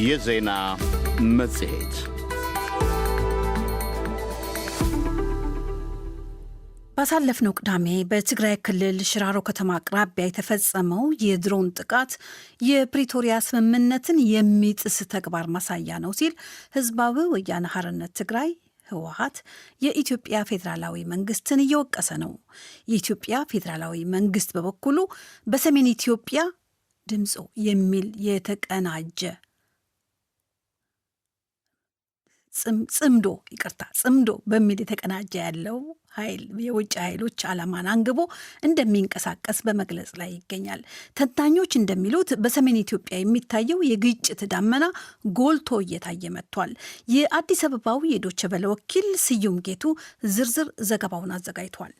የዜና መጽሔት። ባሳለፍነው ቅዳሜ በትግራይ ክልል ሽራሮ ከተማ አቅራቢያ የተፈጸመው የድሮን ጥቃት የፕሪቶሪያ ስምምነትን የሚጥስ ተግባር ማሳያ ነው ሲል ህዝባዊ ወያነ ሓርነት ትግራይ ህወሓት የኢትዮጵያ ፌዴራላዊ መንግስትን እየወቀሰ ነው። የኢትዮጵያ ፌዴራላዊ መንግስት በበኩሉ በሰሜን ኢትዮጵያ ድምፆ የሚል የተቀናጀ ጽምዶ ይቅርታ ጽምዶ በሚል የተቀናጀ ያለው ኃይል የውጭ ኃይሎች ዓላማን አንግቦ እንደሚንቀሳቀስ በመግለጽ ላይ ይገኛል። ተንታኞች እንደሚሉት በሰሜን ኢትዮጵያ የሚታየው የግጭት ዳመና ጎልቶ እየታየ መጥቷል። የአዲስ አበባው የዶይቼ ቬለ ወኪል ስዩም ጌቱ ዝርዝር ዘገባውን አዘጋጅቷል።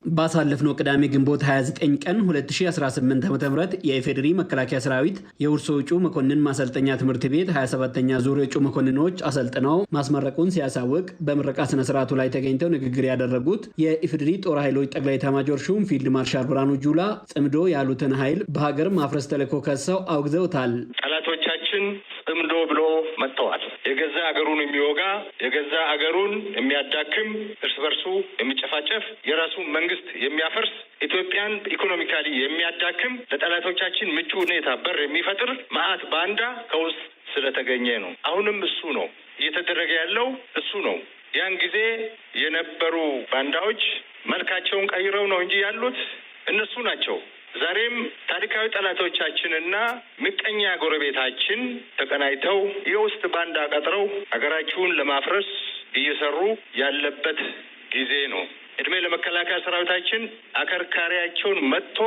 ባሳለፍነው ቅዳሜ ግንቦት 29 ቀን 2018 ዓ.ም የኢፌዴሪ መከላከያ ሰራዊት የሁርሶ እጩ መኮንን ማሰልጠኛ ትምህርት ቤት 27ኛ ዙር እጩ መኮንኖች አሰልጥነው ማስመረቁን ሲያሳውቅ በምረቃ ስነ ስርዓቱ ላይ ተገኝተው ንግግር ያደረጉት የኢፌዴሪ ጦር ኃይሎች ጠቅላይ ኤታማዦር ሹም ፊልድ ማርሻል ብርሃኑ ጁላ ጽምዶ ያሉትን ኃይል በሀገር ማፍረስ ተልዕኮ ከሰው አውግዘውታል። ጠላቶቻችን ጽምዶ ብሎ መጥተዋል። የገዛ አገሩን የሚወጋ፣ የገዛ አገሩን የሚያዳክም፣ እርስ በርሱ የሚጨፋጨፍ፣ የራሱን መንግስት የሚያፈርስ፣ ኢትዮጵያን economically የሚያዳክም፣ ለጠላቶቻችን ምቹ ሁኔታ በር የሚፈጥር መዓት ባንዳ ከውስጥ ስለተገኘ ነው። አሁንም እሱ ነው እየተደረገ ያለው፣ እሱ ነው። ያን ጊዜ የነበሩ ባንዳዎች መልካቸውን ቀይረው ነው እንጂ ያሉት እነሱ ናቸው። ዛሬም ታሪካዊ ጠላቶቻችንና ምቀኛ ጎረቤታችን ተቀናጅተው የውስጥ ባንዳ ቀጥረው ሀገራችሁን ለማፍረስ እየሰሩ ያለበት ጊዜ ነው። እድሜ ለመከላከያ ሰራዊታችን አከርካሪያቸውን መጥቶ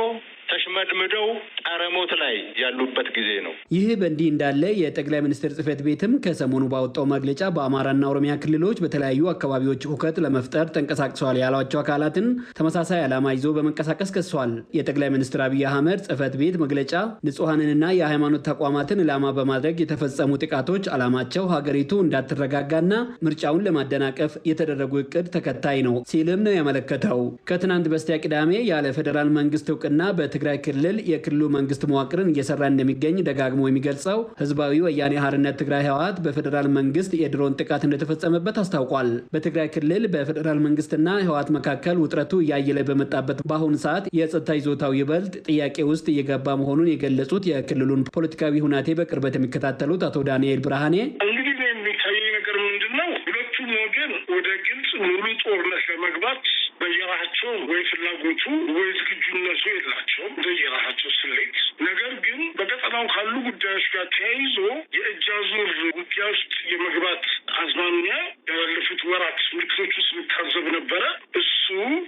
ተሽመድምደው ጣረሞት ላይ ያሉበት ጊዜ ነው። ይህ በእንዲህ እንዳለ የጠቅላይ ሚኒስትር ጽሕፈት ቤትም ከሰሞኑ ባወጣው መግለጫ በአማራና ኦሮሚያ ክልሎች በተለያዩ አካባቢዎች ሁከት ለመፍጠር ተንቀሳቅሰዋል ያሏቸው አካላትን ተመሳሳይ ዓላማ ይዞ በመንቀሳቀስ ከሷል። የጠቅላይ ሚኒስትር አብይ አህመድ ጽሕፈት ቤት መግለጫ ንጹሐንንና የሃይማኖት ተቋማትን ዓላማ በማድረግ የተፈጸሙ ጥቃቶች ዓላማቸው ሀገሪቱ እንዳትረጋጋና ምርጫውን ለማደናቀፍ የተደረጉ እቅድ ተከታይ ነው ሲልም ነው ያመለከተው። ከትናንት በስቲያ ቅዳሜ ያለ ፌዴራል መንግስት እውቅና በትግራይ ክልል የክልሉ መንግስት መዋቅርን እየሰራ እንደሚገኝ ደጋግሞ የሚገልጸው ህዝባዊ ወያኔ ሓርነት ትግራይ ህወሓት በፌዴራል መንግስት የድሮን ጥቃት እንደተፈጸመበት አስታውቋል። በትግራይ ክልል በፌዴራል መንግስትና ህወሓት መካከል ውጥረቱ እያየለ በመጣበት በአሁኑ ሰዓት የጸጥታ ይዞታው ይበልጥ ጥያቄ ውስጥ እየገባ መሆኑን የገለጹት የክልሉን ፖለቲካዊ ሁናቴ በቅርበት የሚከታተሉት አቶ ዳንኤል ብርሃኔ እንግዲህ የሚታየኝ ነገር ምንድን ነው? ሁለቱም ወገን ወደ ግልጽ ሙሉ ጦርነት ለመግባት በየራሳቸው ወይ ፍላጎቱ ወይ ዝግጁነቱ የላቸውም፣ እንደየራሳቸው ስሌት። ነገር ግን በቀጠናው ካሉ ጉዳዮች ጋር ተያይዞ የእጅ አዙር ውጊያ ውስጥ የመግባት አዝማሚያ ያላለፉት ወራት ምልክቶች ውስጥ የሚታዘብ ነበረ። እሱ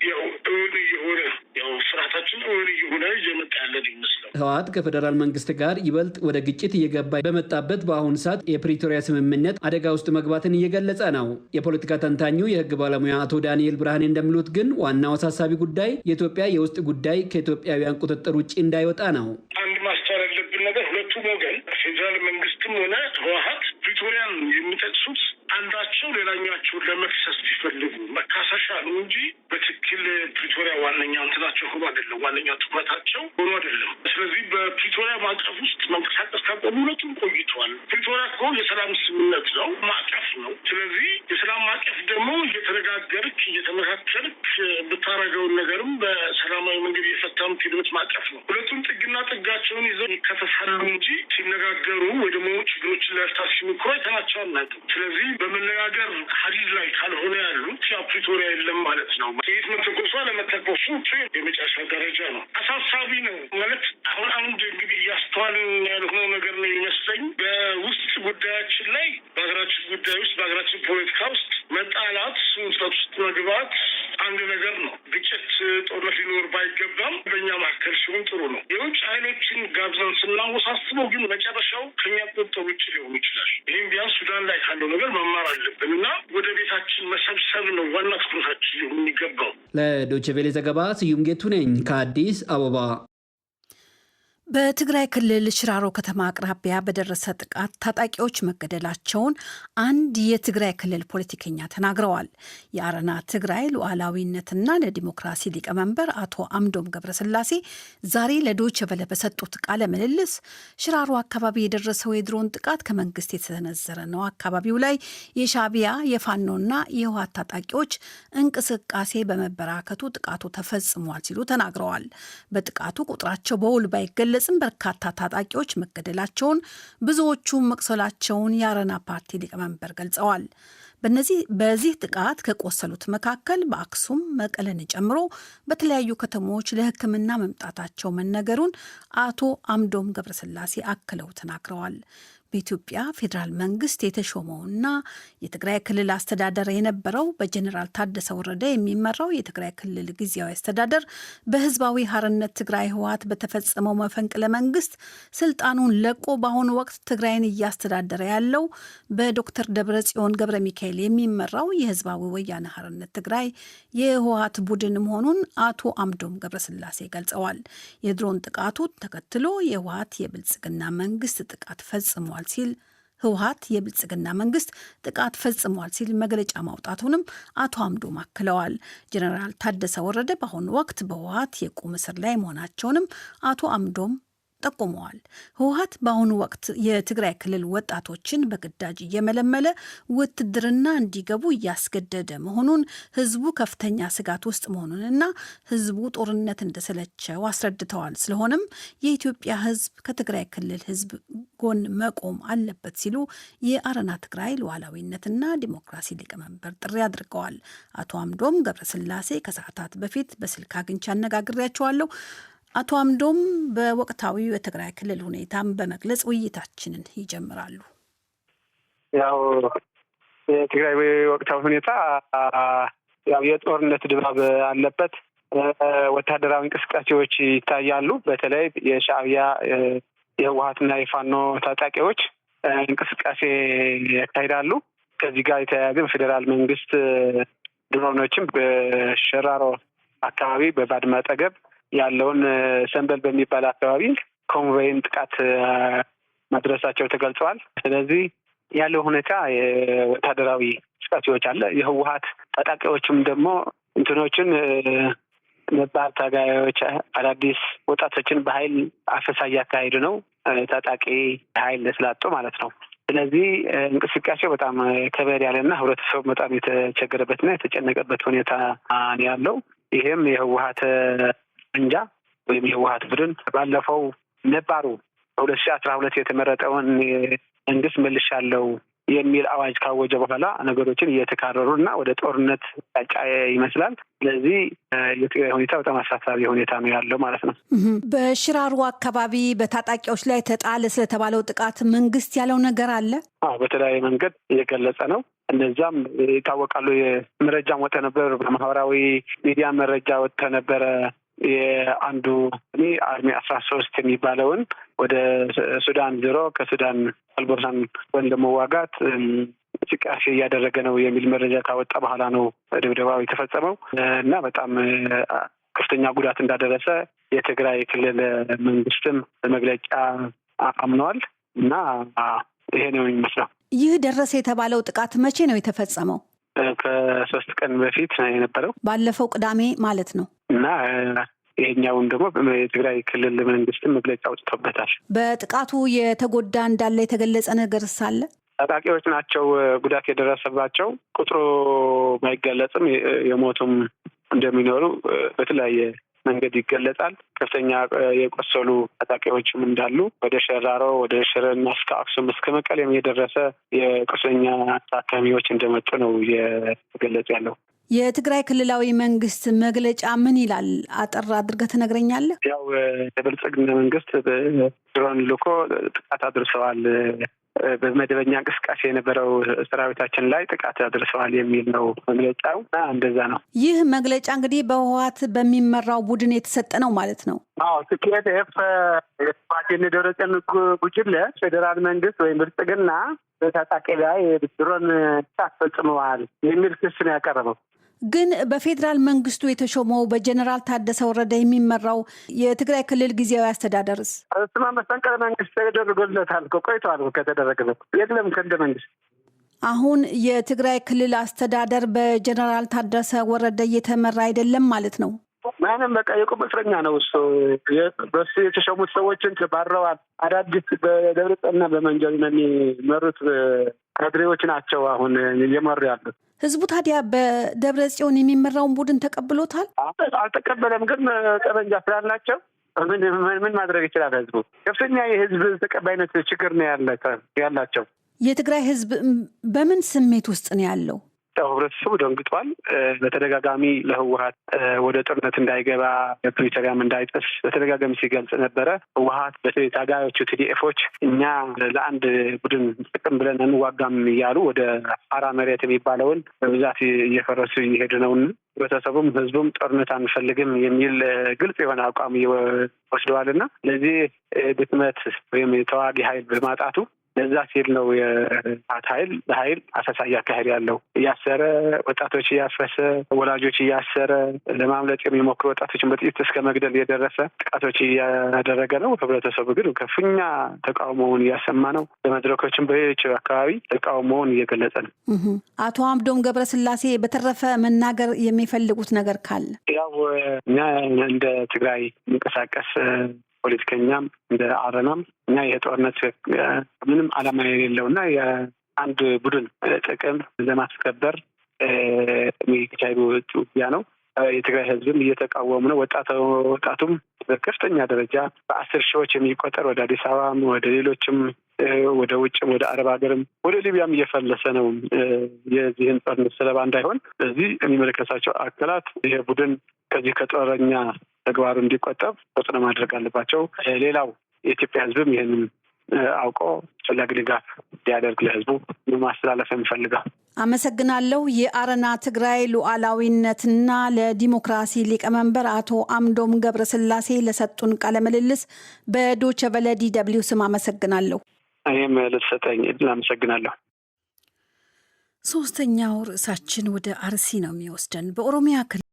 ያው እውን እየሆነ ያው ፍርሃታችን እውን እየሆነ እየመጣ ያለን ይመስላል። ህወሓት ከፌዴራል መንግስት ጋር ይበልጥ ወደ ግጭት እየገባ በመጣበት በአሁኑ ሰዓት የፕሪቶሪያ ስምምነት አደጋ ውስጥ መግባትን እየገለጸ ነው። የፖለቲካ ተንታኙ የህግ ባለሙያ አቶ ዳንኤል ብርሃኔ እንደሚሉት ግን ዋናው አሳሳቢ ጉዳይ የኢትዮጵያ የውስጥ ጉዳይ ከኢትዮጵያውያን ቁጥጥር ውጭ እንዳይወጣ ነው። አንድ ማስተዋል ያለብን ነገር ሁለቱም ወገን ፌዴራል መንግስትም ሆነ ህወሓት ፕሪቶሪያን የሚጠቅሱት አንዳቸው ሌላኛቸውን ለመክሰስ ሲፈልጉ መካሰሻ ነው እንጂ በትክክል ፕሪቶሪያ ዋነኛ እንትናቸው ሆኖ አይደለም፣ ዋነኛ ትኩረታቸው ሆኖ አይደለም። ስለዚህ በፕሪቶሪያ ማዕቀፍ ውስጥ መንቀሳቀስ ካቆሙ ሁለቱም ቆይተዋል። ፕሪቶሪያ እኮ የሰላም ስምምነት ነው፣ ማዕቀፍ ነው። ስለዚህ የሰላም ማዕቀፍ ደግሞ እየተነጋገርክ እየተመካከርክ ብታረገውን ነገርም በሰላማዊ መንገድ እየፈታ የምትሄድበት ማዕቀፍ ነው። ሁለቱም ጥግና ጥጋቸውን ይዘው ይከሰሳሉ እንጂ ሲነጋገሩ ወይ ደግሞ ችግሮችን ለመፍታት ሲሞክሩ አይተናቸው አናውቅም። ስለዚህ በመነጋገር ሀዲድ ላይ ካልሆነ ያሉት ያው ፕሪቶሪያ የለም ማለት ነው። ጥይት መተኮሱ አለመተኮሱ የመጨረሻ ደረጃ ነው። አሳሳቢ ነው ማለት አሁን አንድ እንግዲህ እያስተዋልን ያልሆነው ነገር ነው የሚመስለኝ። በውስጥ ጉዳያችን ላይ በሀገራችን ጉዳይ ውስጥ በሀገራችን ፖለቲካ ውስጥ መጣላት፣ ውጥረት ውስጥ መግባት አንድ ነገር ነው። ግጭት፣ ጦርነት ሊኖር ባይገባም በእኛ መካከል ሲሆን ጥሩ ነው። የውጭ ኃይሎችን ጋብዘን ስናወሳስበው ግን መጨረሻው ከኛ ቁጥጥር ውጭ ሊሆን ይችላል። ይህም ቢያንስ ሱዳን ላይ ካለው ነገር መማር አለብን እና ወደ ቤታችን መሰብሰብ ነው ዋና ትኩረታችን ሊሆን የሚገባው። ለዶይቼ ቬለ ዘገባ ስዩም ጌቱ ነኝ ከአዲስ አበባ። በትግራይ ክልል ሽራሮ ከተማ አቅራቢያ በደረሰ ጥቃት ታጣቂዎች መገደላቸውን አንድ የትግራይ ክልል ፖለቲከኛ ተናግረዋል። የአረና ትግራይ ሉዓላዊነትና ለዲሞክራሲ ሊቀመንበር አቶ አምዶም ገብረስላሴ ዛሬ ለዶይቼ ቬለ በሰጡት ቃለ ምልልስ ሽራሮ አካባቢ የደረሰው የድሮን ጥቃት ከመንግስት የተሰነዘረ ነው፣ አካባቢው ላይ የሻዕቢያ፣ የፋኖና የህወሓት ታጣቂዎች እንቅስቃሴ በመበራከቱ ጥቃቱ ተፈጽሟል ሲሉ ተናግረዋል። በጥቃቱ ቁጥራቸው በውል ባይገለጽ በርካታ ታጣቂዎች መገደላቸውን፣ ብዙዎቹ መቁሰላቸውን የአረና ፓርቲ ሊቀመንበር ገልጸዋል። በዚህ ጥቃት ከቆሰሉት መካከል በአክሱም፣ መቀለን ጨምሮ በተለያዩ ከተሞች ለሕክምና መምጣታቸው መነገሩን አቶ አምዶም ገብረስላሴ አክለው ተናግረዋል። በኢትዮጵያ ፌዴራል መንግስት የተሾመውና የትግራይ ክልል አስተዳደር የነበረው በጀኔራል ታደሰ ወረደ የሚመራው የትግራይ ክልል ጊዜያዊ አስተዳደር በህዝባዊ ሀርነት ትግራይ ህወሓት በተፈጸመው መፈንቅለ መንግስት ስልጣኑን ለቆ በአሁኑ ወቅት ትግራይን እያስተዳደረ ያለው በዶክተር ደብረጽዮን ገብረ ሚካኤል የሚመራው የህዝባዊ ወያነ ሀርነት ትግራይ የህወሓት ቡድን መሆኑን አቶ አምዶም ገብረስላሴ ገልጸዋል። የድሮን ጥቃቱ ተከትሎ የህወሓት የብልጽግና መንግስት ጥቃት ፈጽሟል ሲል ህወሓት የብልጽግና መንግስት ጥቃት ፈጽሟል ሲል መግለጫ ማውጣቱንም አቶ አምዶም አክለዋል። ጀነራል ታደሰ ወረደ በአሁኑ ወቅት በህወሓት የቁም እስር ላይ መሆናቸውንም አቶ አምዶም ጠቁመዋል። ህወሓት በአሁኑ ወቅት የትግራይ ክልል ወጣቶችን በግዳጅ እየመለመለ ውትድርና እንዲገቡ እያስገደደ መሆኑን፣ ህዝቡ ከፍተኛ ስጋት ውስጥ መሆኑንና ህዝቡ ጦርነት እንደሰለቸው አስረድተዋል። ስለሆነም የኢትዮጵያ ህዝብ ከትግራይ ክልል ህዝብ ጎን መቆም አለበት ሲሉ የአረና ትግራይ ሉዓላዊነትና ዲሞክራሲ ሊቀመንበር ጥሪ አድርገዋል። አቶ አምዶም ገብረስላሴ ከሰዓታት በፊት በስልክ አግኝቼ አነጋግሬያቸዋለሁ። አቶ አምዶም በወቅታዊው የትግራይ ክልል ሁኔታም በመግለጽ ውይይታችንን ይጀምራሉ። ያው የትግራይ ወቅታዊ ሁኔታ ያው የጦርነት ድባብ አለበት። ወታደራዊ እንቅስቃሴዎች ይታያሉ። በተለይ የሻዕቢያ፣ የህወሓትና የፋኖ ታጣቂዎች እንቅስቃሴ ያካሂዳሉ። ከዚህ ጋር የተያያዘ በፌዴራል መንግስት ድሮኖችም በሸራሮ አካባቢ በባድመ አጠገብ ያለውን ሰንበል በሚባል አካባቢ ኮንቮይን ጥቃት ማድረሳቸው ተገልጸዋል። ስለዚህ ያለው ሁኔታ የወታደራዊ እንቅስቃሴዎች አለ። የህወሓት ታጣቂዎችም ደግሞ እንትኖችን ነባር ታጋዮች፣ አዳዲስ ወጣቶችን በኃይል አፈሳ እያካሄዱ ነው። ታጣቂ ኃይል ስላጡ ማለት ነው። ስለዚህ እንቅስቃሴው በጣም ከበድ ያለና ህብረተሰቡ በጣም የተቸገረበትና የተጨነቀበት ሁኔታ ነው ያለው። ይህም የህወሓት እንጃ ወይም የህወሓት ቡድን ባለፈው ነባሩ በ2012 የተመረጠውን መንግስት መልሻለሁ የሚል አዋጅ ካወጀ በኋላ ነገሮችን እየተካረሩ እና ወደ ጦርነት ጫ ይመስላል። ስለዚህ የትግራይ ሁኔታ በጣም አሳሳቢ ሁኔታ ነው ያለው ማለት ነው። በሽራሮ አካባቢ በታጣቂዎች ላይ ተጣለ ስለተባለው ጥቃት መንግስት ያለው ነገር አለ? አዎ፣ በተለያየ መንገድ እየገለጸ ነው። እነዛም ይታወቃሉ። መረጃም ወጥተ ነበር፣ በማህበራዊ ሚዲያ መረጃ ወጥተ ነበረ። የአንዱ እኔ army 13 የሚባለውን ወደ ሱዳን ዞሮ ከሱዳን አልቡርሃን ጎን ለመዋጋት እንቅስቃሴ እያደረገ ነው የሚል መረጃ ካወጣ በኋላ ነው ድብደባው የተፈጸመው እና በጣም ከፍተኛ ጉዳት እንዳደረሰ የትግራይ ክልል መንግስትም በመግለጫ አምነዋል እና ይሄ ነው የሚመስለው። ይህ ደረሰ የተባለው ጥቃት መቼ ነው የተፈጸመው? ከ3 ቀን በፊት ነው የነበረው። ባለፈው ቅዳሜ ማለት ነው። እና ይሄኛውን ደግሞ የትግራይ ክልል መንግስትም መግለጫ አውጥቶበታል። በጥቃቱ የተጎዳ እንዳለ የተገለጸ ነገር ሳለ ታጣቂዎች ናቸው ጉዳት የደረሰባቸው። ቁጥሩ ባይገለጽም የሞቱም እንደሚኖሩ በተለያየ መንገድ ይገለጻል። ከፍተኛ የቆሰሉ ታጣቂዎችም እንዳሉ ወደ ሸራሮ፣ ወደ ሽረና እስከ አክሱም እስከ መቀሌም የደረሰ የቁስለኛ ታካሚዎች እንደመጡ ነው እየተገለጸ ያለው። የትግራይ ክልላዊ መንግስት መግለጫ ምን ይላል? አጠር አድርገህ ትነግረኛለህ? ያው የብልጽግና መንግስት ድሮን ልኮ ጥቃት አድርሰዋል፣ በመደበኛ እንቅስቃሴ የነበረው ሰራዊታችን ላይ ጥቃት አድርሰዋል የሚል ነው መግለጫው እና እንደዛ ነው። ይህ መግለጫ እንግዲህ በህወሓት በሚመራው ቡድን የተሰጠ ነው ማለት ነው። አዎ፣ TPLF የደብረጽዮን ጉጅለ ፌዴራል መንግስት ወይም ብልጽግና በታጣቂ ላይ ድሮን ጥቃት ፈጽመዋል የሚል ክስ ነው ያቀረበው። ግን በፌዴራል መንግስቱ የተሾመው በጀኔራል ታደሰ ወረደ የሚመራው የትግራይ ክልል ጊዜያዊ አስተዳደርስ? እሱማ መፈንቅለ መንግስት ተደርጎለታል፣ ቆይተዋል ከተደረገበት የለም ከእንደ መንግስት። አሁን የትግራይ ክልል አስተዳደር በጀኔራል ታደሰ ወረደ እየተመራ አይደለም ማለት ነው። ምንም በቃ የቁም እስረኛ ነው እሱ። በሱ የተሾሙት ሰዎችን ተባረዋል። አዳዲስ በደብረጽዮንና በመንጀሪኖ የሚመሩት ካድሬዎች ናቸው አሁን እየመሩ ያሉት። ህዝቡ ታዲያ በደብረ ጽዮን የሚመራውን ቡድን ተቀብሎታል? አልተቀበለም። ግን ጠመንጃ ስላላቸው ምን ማድረግ ይችላል ህዝቡ? ከፍተኛ የህዝብ ተቀባይነት ችግር ነው ያላቸው። የትግራይ ህዝብ በምን ስሜት ውስጥ ነው ያለው? ህብረተሰቡ ደንግጧል። በተደጋጋሚ ለህወሀት ወደ ጦርነት እንዳይገባ ፕሪቶሪያም እንዳይጥስ በተደጋጋሚ ሲገልጽ ነበረ። ህወሀት በተለይ ታጋዮቹ TDF ኦች እኛ ለአንድ ቡድን ጥቅም ብለን አንዋጋም እያሉ ወደ ሀራ መሬት የሚባለውን በብዛት እየፈረሱ እየሄዱ ነውና ህብረተሰቡም ህዝቡም ጦርነት አንፈልግም የሚል ግልጽ የሆነ አቋም ወስደዋልና ለዚህ ድክመት ወይም የተዋጊ ኃይል በማጣቱ ለዛ ሲል ነው የህወሓት ኃይል በኃይል አሰሳ እያካሄድ ያለው፣ እያሰረ ወጣቶች እያፈሰ፣ ወላጆች እያሰረ፣ ለማምለጥ የሚሞክሩ ወጣቶችን በጥይት እስከ መግደል የደረሰ ጥቃቶች እያደረገ ነው። ህብረተሰቡ ግን ከፍተኛ ተቃውሞውን እያሰማ ነው። በመድረኮችም በሌሎች አካባቢ ተቃውሞውን እየገለጸ ነው። አቶ አምዶም ገብረስላሴ፣ በተረፈ መናገር የሚፈልጉት ነገር ካለ? ያው እኛ እንደ ትግራይ የሚንቀሳቀስ ፖለቲከኛም እንደ አረናም እኛ የጦርነት ምንም ዓላማ የሌለው እና የአንድ ቡድን ጥቅም ለማስከበር የሚካሄዱ ውጊያ ነው። የትግራይ ህዝብም እየተቃወሙ ነው። ወጣቱም በከፍተኛ ደረጃ በ10 ሺዎች የሚቆጠር ወደ አዲስ አበባም ወደ ሌሎችም ወደ ውጭም ወደ አረብ ሀገርም ወደ ሊቢያም እየፈለሰ ነው፣ የዚህን ጦርነት ሰለባ እንዳይሆን። ስለዚህ የሚመለከታቸው አካላት ይሄ ቡድን ከዚህ ከጦረኛ ተግባሩ እንዲቆጠብ ተጽዕኖ ማድረግ አለባቸው። ሌላው የኢትዮጵያ ህዝብም ይህንን አውቆ አስፈላጊ ድጋፍ እንዲያደርግ ለህዝቡ ማስተላለፍ የሚፈልገው። አመሰግናለሁ። የአረና ትግራይ ሉዓላዊነትና ለዲሞክራሲ ሊቀመንበር አቶ አምዶም ገብረስላሴ ለሰጡን ቃለ ምልልስ በዶቸ ቨለ DW ስም አመሰግናለሁ። እኔም ለተሰጠኝ እድል አመሰግናለሁ። ሶስተኛው ርዕሳችን ወደ አርሲ ነው የሚወስደን። በኦሮሚያ ክልል